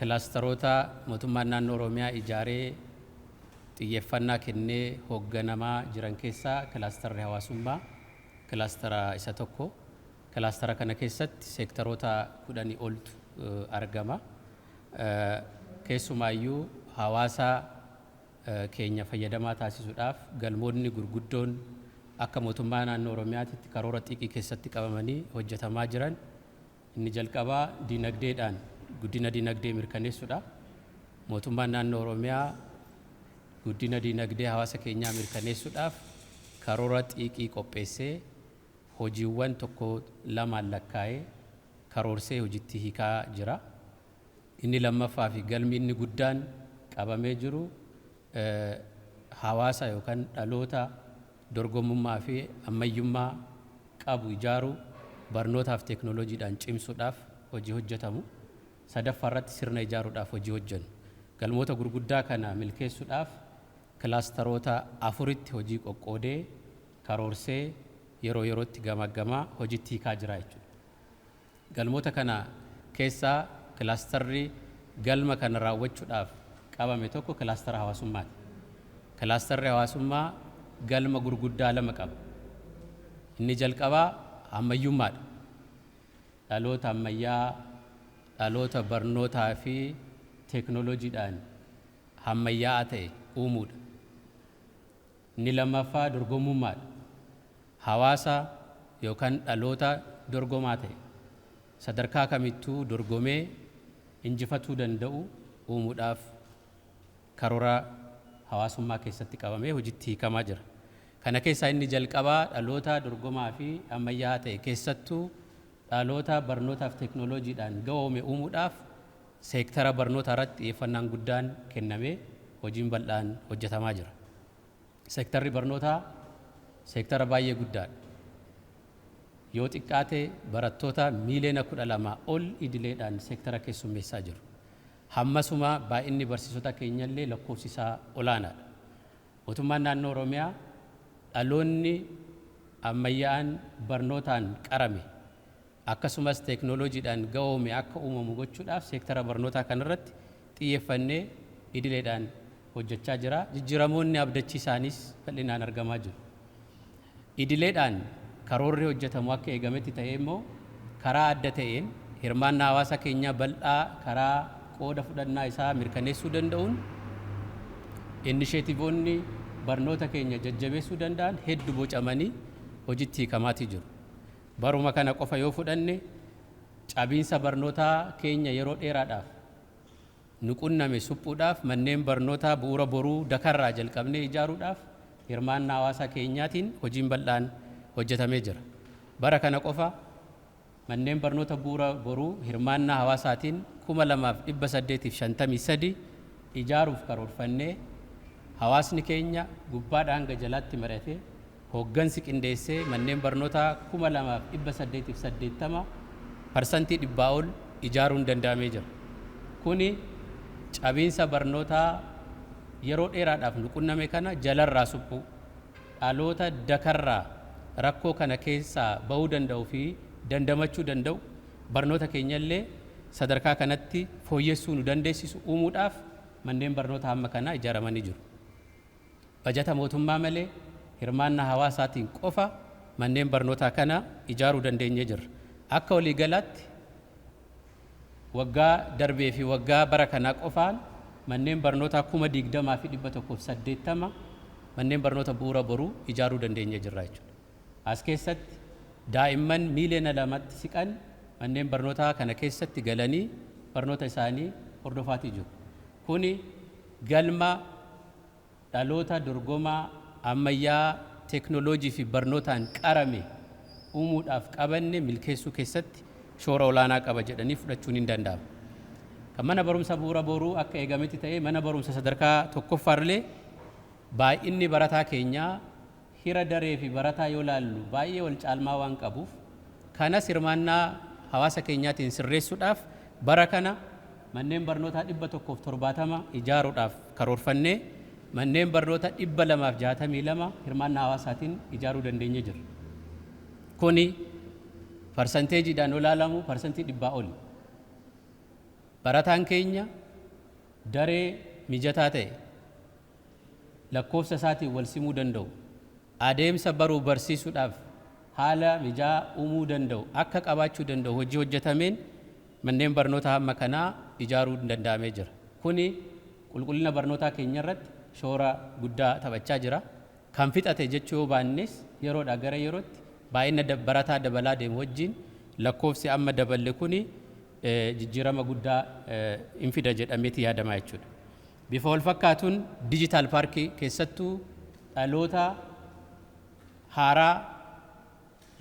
Kilaastaroota mootummaan naannoo Oromiyaa ijaaree xiyyeeffannaa kennee hoogganamaa jiran keessaa kilaastarri hawaasummaa kilaastara isa tokko. Kilaastara kana keessatti seektaroota 10 oltu argama. Keessumaayyuu hawaasa keenya fayyadamaa taasisuudhaaf galmoonni gurguddoon akka mootummaa naannoo Oromiyaatitti karoora xiiqii keessatti qabamanii hojjetamaa jiran inni jalqabaa diinagdeedhaan guddina diinagdee mirkaneessuudha. Mootummaan naannoo Oromiyaa guddina diinagdee hawaasa keenyaa mirkaneessuudhaaf karoora xiiqii qopheessee hojiiwwan tokko lamaan lakkaa'ee karoorsee hojiitti hiikaa jira. Inni lammaffaa fi galmi inni guddaan qabamee jiru hawaasa yookaan dhaloota dorgomummaa fi ammayyummaa qabu ijaaruu, barnootaaf teeknooloojiidhaan cimsuudhaaf hojii hojjetamu. Sadaffaa irratti sirna ijaaruudhaaf hojii hojjennu. Galmoota gurguddaa kana milkeessuudhaaf kilaastaroota afuritti hojii qoqqoodee karoorsee yeroo yerootti gamaggamaa hojiitti hiikaa jira jechuudha. Galmoota kana keessaa kilaastarri galma kana raawwachuudhaaf qabame tokko kilaastara hawaasummaati. Kilaastarri hawaasummaa galma gurguddaa lama qaba. Inni jalqabaa ammayyummaadha. Dhaloota ammayyaa, dhaloota barnootaa fi teeknooloojiidhaan ammayyaa'aa ta'e uumuudha. Inni lammaffaa dorgomummaadha. Hawaasa yookaan dhaloota dorgomaa ta'e sadarkaa kamittuu dorgomee injifatuu danda'u uumuudhaaf karoora hawaasummaa keessatti qabamee hojiitti hiikamaa jira. Kana keessaa inni jalqabaa dhaloota dorgomaa fi ammayyaa'aa ta'e, keessattuu dhaloota barnootaaf teeknooloojiidhaan gahoome uumuudhaaf seektara barnootaa irratti xiyyeeffannaan guddaan kennamee hojiin bal'aan hojjetamaa jira. Seektarri barnootaa seektara baay'ee guddaadha. Yoo xiqqaate barattoota miiliyoona 12 ol idileedhaan seektara keessummeessaa jiru. Hammasuma baay'inni barsiisota keenyallee lakkoofsi isaa olaanaadha. Mootummaan naannoo Oromiyaa dhaloonni ammayyaa'aan barnootaan qarame akkasumas teeknooloojiidhaan gahoome akka uumamu gochuudhaaf seektara barnootaa kanarratti xiyyeeffannee idileedhaan hojjechaa jira. Jijjiiramoonni abdachiisaanis bal'inaan argamaa jiru. Idileedhaan karoorri hojjetamu akka eegametti ta'ee immoo karaa adda ta'een hirmaannaa hawaasa keenyaa bal'aa karaa qooda fudhannaa isaa mirkaneessuu danda'uun innisheetivoonni barnoota keenya jajjabeessuu danda'an hedduu bocamanii hojiitti hiikamaatii jiru. Baruma kana qofa yoo fudhanne, cabiinsa barnootaa keenya yeroo dheeraadhaaf nu qunname suphuudhaaf manneen barnootaa bu'uura boruu dakarraa jalqabnee ijaaruudhaaf hirmaannaa hawaasa keenyaatiin hojiin bal'aan hojjetamee jira. Bara kana qofa manneen barnoota bu'uura boruu hirmaannaa hawaasaatiin 2853 ijaaruuf karoorfannee, hawaasni keenya gubbaadhaa hanga jalaatti mari'atee, hooggansi qindeessee manneen barnootaa 2880, 100% ol ijaaruun danda'amee jira. Kuni cabiinsa barnootaa yeroo dheeraadhaaf nu qunname kana jalarraa suphuu, dhaloota dakarraa rakkoo kana keessaa bahuu danda'uu fi dandamachuu danda'u, barnoota keenyallee sadarkaa kanatti fooyyessuu nu dandeessisu uumuudhaaf manneen barnoota hamma kanaa ijaaramanii jiru. Bajata mootummaa malee hirmaannaa hawaasaatiin qofa manneen barnootaa kana ijaaruu dandeenyee jirra. Akka waliigalaatti waggaa darbee fi waggaa bara kanaa qofaan manneen barnootaa 20,180 manneen barnoota bu'uura boruu ijaaruu dandeenyee jirra jechuudha. As keessatti daa'imman miiliyoona 2tti siqan manneen barnootaa kana keessatti galanii barnoota isaanii hordofaatii jiru. Kuni galma dhaloota dorgomaa ammayyaa teeknooloojii fi barnootaan qarame uumuudhaaf qabanne milkeessuu keessatti shoora olaanaa qaba jedhanii fudhachuun hin danda'amu. Kan mana barumsa bu'uura boruu akka eegametti ta'ee, mana barumsa sadarkaa tokkoffaallee baay'inni barataa keenyaa hira daree fi barataa yoo laallu baay'ee wal caalmaa waan qabuuf, kanas hirmaannaa hawaasa keenyaatiin sirreessuudhaaf bara kana manneen barnootaa 170 ijaaruudhaaf karoorfannee manneen barnoota 262 hirmaannaa hawaasaatiin ijaaruu dandeenyee jirra. Kuni parsanteejiidhaan olaalamu 100% oli. Barataan keenya daree mijataa ta'e lakkoofsa isaatiin wal simuu danda'u, adeemsa baruu barsiisuudhaaf haala mijaa uumuu danda'u akka qabaachuu danda'u hojii hojjetameen manneen barnootaa hamma kanaa ijaaruu danda'amee jira. Kuni qulqullina barnootaa keenya irratti shoora guddaa taphachaa jira. Kan fixate jechuu yoo baannes, yeroodhaa gara yerootti baay'ina barataa dabalaa deemu wajjin lakkoofsi amma daballe kuni jijjiirama guddaa hin fida jedhameeti yaadamaa jechuudha. Bifa wal fakkaatuun digital paarkii keessattuu dhaloota haaraa,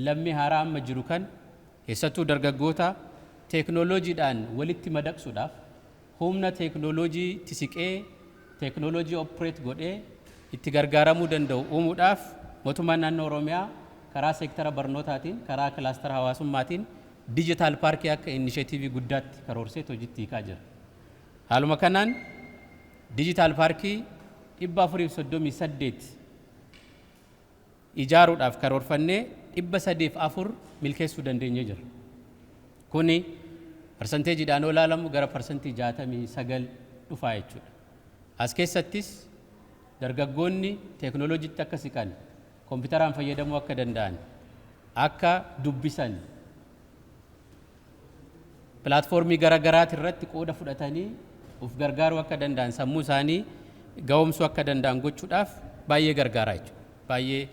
lammii haaraa amma jiru kan keessattuu dargaggoota teeknooloojiidhaan walitti madaqsuudhaaf, humna teeknooloojii siqee teeknooloojii operate godhee itti gargaaramuu danda'u uumuudhaaf, mootummaan naannoo Oromiyaa karaa seektara barnootaatiin, karaa kilaastara hawaasummaatiin digital paarkii akka initiative guddaatti karoorsee hojiitti hiikaa jira. Haaluma kanaan digital paarkii 438 ijaaruudhaaf karoorfannee 304 milkeessuu dandeenyee jira. Kuni parsanteejiidhaan yoo ilaalamu gara 69% dhufaa jechuudha. As keessattis dargaggoonni teeknooloojiitti akka siqan, kompiitaraan fayyadamuu akka danda'an, akka dubbisan, pilaatfoormii gara garaati irratti qooda fudhatanii of gargaaruu akka danda'an, sammuu isaanii ga'oomsuu akka danda'an gochuudhaaf baay'ee gargaara jechuudha. Baay'ee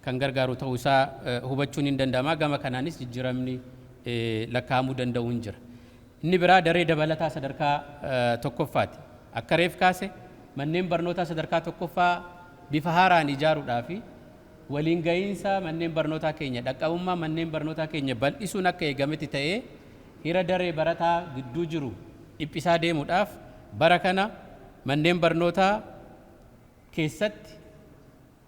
kan gargaaru ta'uu isaa hubachuun hin danda'ama. Gama kanaanis jijjiiramni lakkaa'amuu danda'u hin jira. Inni biraa daree dabalataa sadarkaa tokkoffaati. Akka reef kaase, manneen barnootaa sadarkaa tokkoffaa bifa haaraan ijaaruudhaa fi waliin ga'iinsa manneen barnootaa keenya, dhaqqabummaa manneen barnootaa keenya bal'isuun akka eegametti ta'ee, hira daree barataa gidduu jiru dhiphisaa deemuudhaaf bara kana manneen barnootaa keessatti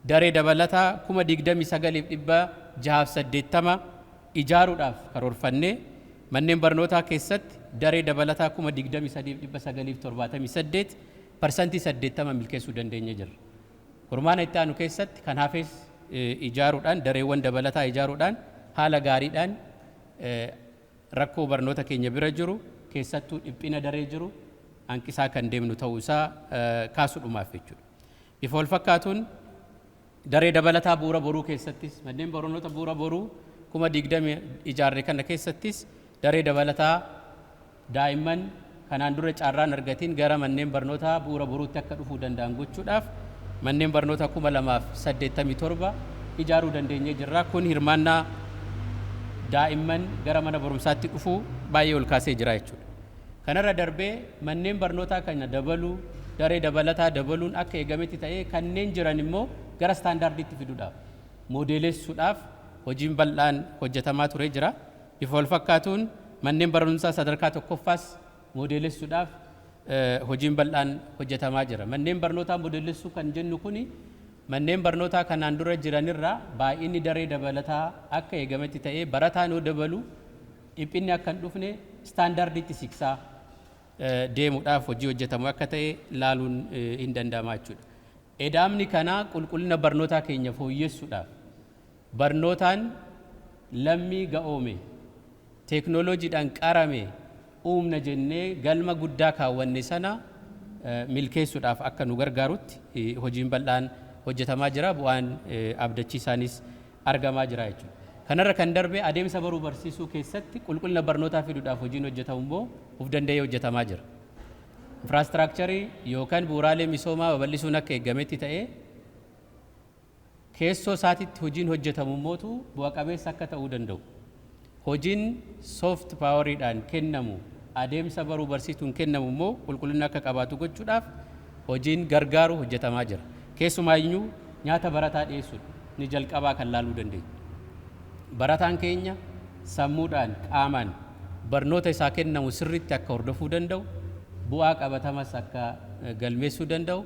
daree dabalataa 29,680 ijaaruudhaaf karoorfannee, manneen barnootaa keessatti daree dabalataa 23,978, 80% milkeessuu dandeenye jirra. Kurmaana itti aanu keessatti kan hafes ijaaruudhaan, dareewwan dabalataa ijaaruudhaan, haala gaariidhaan rakkoo barnoota keenya bira jiru, keessattuu dhiphina daree jiru hanqisaa kan deemnu ta'uu isaa kaasuudhumaaf jechuudha. Bifa wal fakkaatuun daree dabalataa bu'uura boruu keessattis, manneen barnoota bu'uura boruu 20,000 ijaarre kana keessattis, daree dabalataa daa'imman kanaan dura carraan argatiin gara manneen barnootaa bu'uura boruutti akka dhufuu danda'an gochuudhaaf manneen barnootaa 2,087 ijaaruu dandeenyee jirra. Kun hirmaannaa daa'imman gara mana barumsaatti dhufuu baay'ee ol kaasee jira jechuudha. Kanarra darbee manneen barnootaa kana dabaluu, daree dabalataa dabaluun akka eegametti ta'ee, kanneen jiran immoo gara istaandaardiitti fiduudhaaf, moodeelessuudhaaf hojiin bal'aan hojjetamaa ture jira. Bifa wal fakkaatuun manneen barumsaa sadarkaa tokkoffaas moodeelessuudhaaf hojiin bal'aan hojjetamaa jira. Manneen barnootaa moodeelessuu kan jennu kuni manneen barnootaa kanaan dura jiranirraa baay'inni daree dabalataa akka eegametti ta'ee, barataan yoo dabalu dhiphinni akka hin dhufne istaandaardiitti siksaa deemuudhaaf hojii hojjetamu akka ta'e laaluun hin danda'ama jechuudha. Edaamni kanaa qulqullina barnootaa keenya fooyyessuudhaaf, barnootaan lammii ga'oome, teeknooloojiidhaan qarame uumna jennee galma guddaa kaawwanne sana milkeessuudhaaf akka nu gargaarutti hojiin bal'aan hojjetamaa jira, bu'aan abdachiisaanis argamaa jira jechuudha. Kanarra kan darbe adeemsa baruu barsiisuu keessatti qulqullina barnootaa fiduudhaaf hojiin hojjetamu immoo of danda'ee hojjetamaa jira. Infraastiraakcharii yookaan bu'uuraalee misoomaa babal'isuun akka eegametti ta'ee, keessoo isaatitti hojiin hojjetamu immootu bu'a qabeessa akka ta'uu danda'u. Hojiin soft poweriidhaan kennamu, adeemsa baruu barsiisuun kennamu immoo qulqullina akka qabaatu gochuudhaaf hojiin gargaaru hojjetamaa jira. Keessumaayyuu nyaata barataa dhiyeessuudha. Ni jalqabaa kan laaluu dandeenya. Barataan keenya sammuudhaan, qaamaan barnoota isaa kennamu sirriitti akka hordofuu danda'u, bu'aa qabatamas akka galmeessuu danda'u,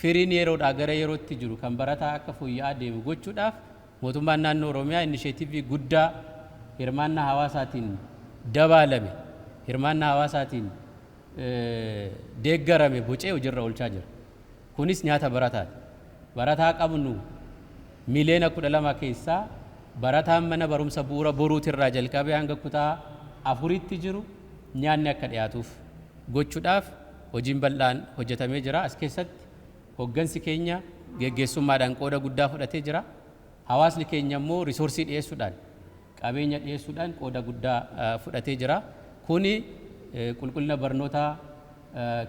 firiin yeroodhaa gara yerootti jiru kan barataa akka fooyya'aa deemu gochuudhaaf mootummaan naannoo Oromiyaa initiative guddaa hirmaannaa hawaasaatiin dabaalame, hirmaannaa hawaasaatiin deeggarame bocee hojiirra oolchaa jira. Kunis nyaata barataati. Barataa qabnu 12 miliyoona keessaa barataan mana barumsa bu'uura boruutirraa jalqabee hanga kutaa afuritti jiru nyaanni akka dhiyaatuuf gochuudhaaf hojiin bal'aan hojjetamee jira. As keessatti hoggansi keenya geggeessummaadhaan qooda guddaa fudhatee jira. Hawaasni keenya immoo resource dhiyeessuudhaan, qabeenya dhiyeessuudhaan qooda guddaa fudhatee jira. Kuni qulqullina barnootaa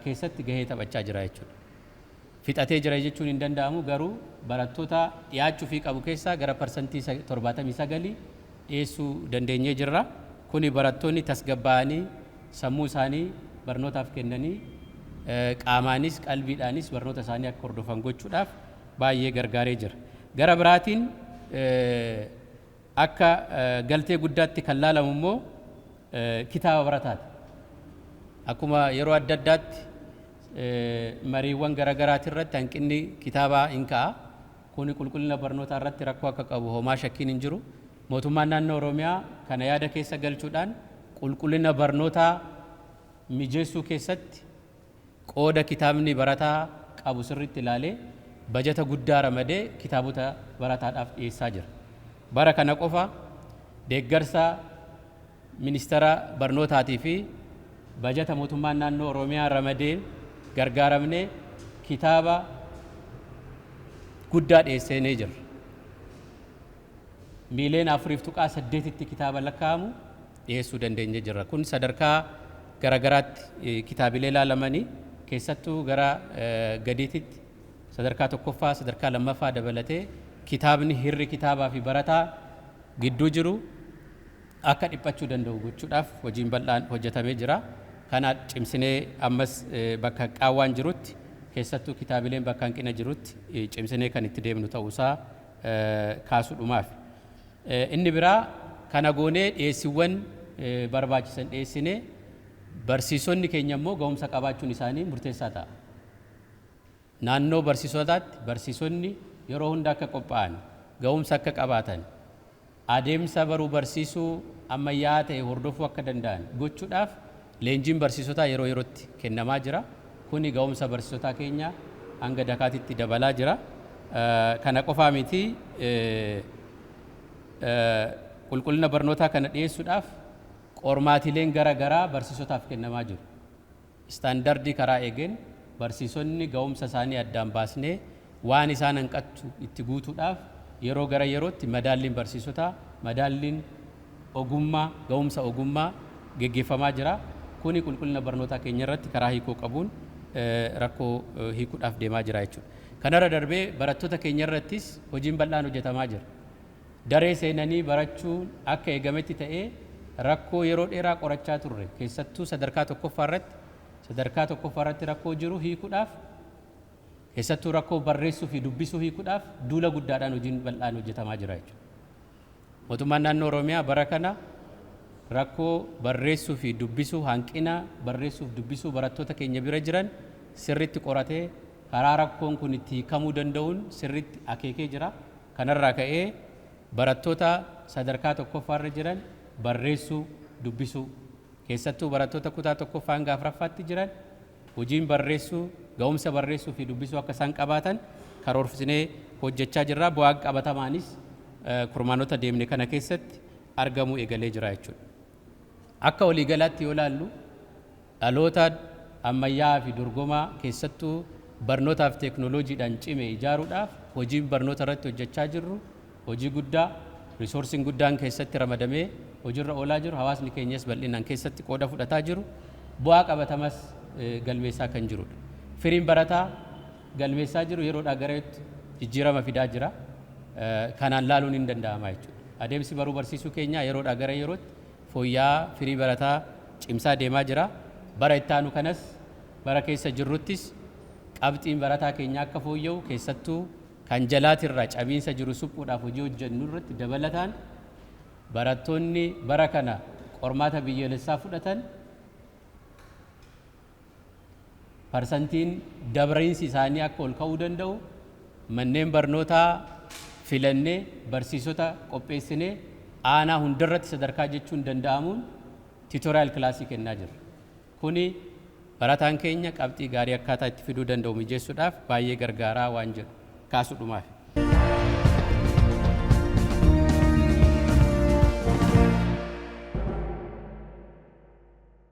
keessatti gahee taphachaa jira jechuudha. Fixatee jira jechuun hin danda'amu, garuu barattoota dhiyaachuu fi qabu keessaa gara 79% dhiyeessuu dandeenyee jirra. Kuni barattoonni tasgabbaa'anii sammuu isaanii barnootaaf kennanii, qaamaanis qalbiidhaanis barnoota isaanii akka hordofan gochuudhaaf baay'ee gargaaree jira. Gara biraatiin akka galtee guddaatti kan laalamu immoo kitaaba barataati. Akkuma yeroo adda addaatti mariiwwan garaagaraati irratti hanqinni kitaabaa hin ka'a. Kuni qulqullina barnootaa irratti rakkoo akka qabu homaa shakkiin hin jiru. Mootummaan naannoo Oromiyaa kana yaada keessa galchuudhaan qulqullina barnootaa mijeessuu keessatti qooda kitaabni barataa qabu sirriitti ilaalee bajata guddaa ramadee kitaabota barataadhaaf dhiyeessaa jira. Bara kana qofa deeggarsa ministeera barnootaatii fi bajata mootummaan naannoo Oromiyaa ramadeen gargaaramnee kitaaba guddaa dhiyeessinee jirra. 4.8 miiliyoonitti kitaaba lakkaa'amu dhiyeessuu dandeenye jirra. Kun sadarkaa garagaraatti kitaabilee ilaalamanii, keessattuu gara gadiititti sadarkaa tokkoffaa, sadarkaa lammaffaa dabalatee kitaabni hirri kitaabaa fi barataa gidduu jiru akka dhiphachuu danda'u gochuudhaaf hojiin bal'aan hojjetamee jira. Kana cimsinee ammas bakka qaawwaan jirutti, keessattuu kitaabileen bakka hanqina jirutti cimsinee kan itti deemnu ta'uusaa kaasuudhumaaf. Inni biraa, kana goonee dhiyeessiiwwan barbaachisan dhiyeessinee, barsiisonni keenya immoo ga'umsa qabaachuun isaanii murteessaa ta'a. Naannoo barsiisotaatti barsiisonni yeroo hunda akka qophaa'an, ga'umsa akka qabaatan, adeemsa baruu barsiisuu ammayyaa'aa ta'e hordofuu akka danda'an gochuudhaaf leenjiin barsiisotaa yeroo yerootti kennamaa jira. Kuni ga'umsa barsiisotaa keenya hanga dakaatitti dabalaa jira. Kana qofaa miti, qulqullina barnootaa kana dhiyeessuudhaaf qormaatileen gara garaa barsiisotaaf kennamaa jiru. Istaandardii karaa eegeen barsiisonni ga'umsa isaanii addaan baasnee waan isaan hanqattu itti guutuudhaaf yeroo gara yerootti madaalliin barsiisotaa, madaalliin ogummaa, ga'umsa ogummaa geggeeffamaa jira. Kuni qulqullina barnootaa keenya irratti karaa hiikoo qabuun rakkoo hiikuudhaaf deemaa jira jechuudha. Kanarra darbee barattoota keenya irrattis hojiin bal'aan hojjetamaa jira. Daree seenanii barachuun akka eegametti ta'ee, rakkoo yeroo dheeraa qorachaa turre, keessattuu sadarkaa tokkoffaa irratti rakkoo jiru hiikuudhaaf, keessattuu rakkoo barreessuu fi dubbisuu hiikuudhaaf duula guddaadhaan hojiin bal'aan hojjetamaa jira jechuudha. Mootummaan naannoo Oromiyaa bara kana rakkoo barreessuu fi dubbisuu, hanqina barreessuu fi dubbisuu barattoota keenya bira jiran sirriitti qoratee karaa rakkoon kun itti hiikamuu danda'uun sirriitti akeekee jira. Kanarraa ka'ee barattoota sadarkaa tokkoffaarra jiran barreessuu, dubbisuu, keessattuu barattoota kutaa tokkoffaa hanga afuraffaatti jiran hojiin barreessuu, ga'umsa barreessuu fi dubbisuu akka isaan qabaatan karoorsinee hojjechaa jirra. Bu'aan qabatamaanis kurmaanota deemne kana keessatti argamuu eegalee jira jechuudha. Akka waliigalaatti yoo ilaallu, dhaloota ammayyaa'aa fi dorgomaa, keessattuu barnootaaf teeknooloojiidhaan cime ijaaruudhaaf hojiin barnoota irratti hojjechaa jirru hojii guddaa, resourceiin guddaan keessatti ramadamee hojiirra oolaa jiru, hawaasni keenyas bal'inaan keessatti qooda fudhataa jiru, bu'aa qabatamas galmeessaa kan jirudha. Firiin barataa galmeessaa jiru yeroodhaa gara yerootti jijjiirama fidaa jira. Kanaan laaluun hin danda'ama jechuudha. Adeemsi baruu barsiisuu keenyaa yeroodhaa gara yerootti fooyya'aa firii barataa cimsaa deemaa jira. Bara itti aanu kanas, bara keessa jirruttis qabxiin barataa keenyaa akka fooyya'u, keessattuu kan jalaatirraa cabiinsa jiru suphuudhaaf hojii hojjennu irratti dabalataan barattoonni bara kana qormaata biyyoolessaa fudhatan parsantiin dabriinsi isaanii akka ol ka'uu danda'u manneen barnootaa filannee, barsiisota qopheessinee, aanaa hundarratti sadarkaa jechuun danda'amuun tutorial class kennaa jirra. Kuni barataan keenya qabxii gaarii akkaataa itti fiduu danda'u mijeessuudhaaf baay'ee gargaaraa waan jedhu kaasuudhumaaf.